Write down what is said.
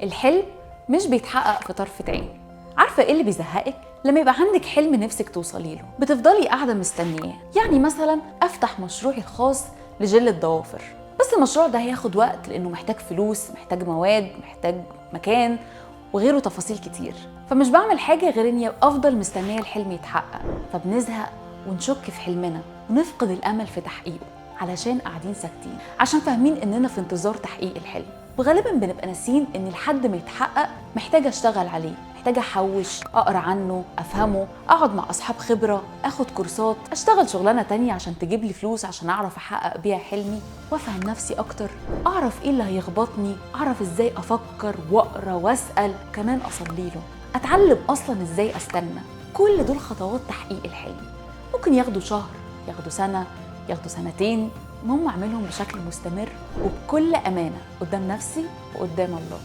الحلم مش بيتحقق في طرفة عين. عارفة ايه اللي بيزهقك؟ لما يبقى عندك حلم نفسك توصلي له بتفضلي قاعدة مستنياه. يعني مثلا افتح مشروعي الخاص لجل الضوافر، بس المشروع ده هياخد وقت لانه محتاج فلوس، محتاج مواد، محتاج مكان وغيره تفاصيل كتير. فمش بعمل حاجة غير اني افضل مستنية الحلم يتحقق. فبنزهق ونشك في حلمنا ونفقد الامل في تحقيقه علشان قاعدين ساكتين، عشان فاهمين اننا في انتظار تحقيق الحلم. وغالبا بنبقى ناسيين ان لحد ما يتحقق محتاجه اشتغل عليه، محتاجه احوش، اقرا عنه، افهمه، اقعد مع اصحاب خبره، اخد كورسات، اشتغل شغلانة تانية عشان تجيب لي فلوس عشان اعرف احقق بيها حلمي، وافهم نفسي اكتر، اعرف ايه اللي هيخبطني، اعرف ازاي افكر واقرا واسال، كمان اصلي له، اتعلم اصلا ازاي استنى. كل دول خطوات تحقيق الحلم، ممكن ياخدوا شهر، ياخدوا سنة، ياخدوا سنتين، المهم اعملهم بشكل مستمر وبكل امانه قدام نفسي وقدام الله.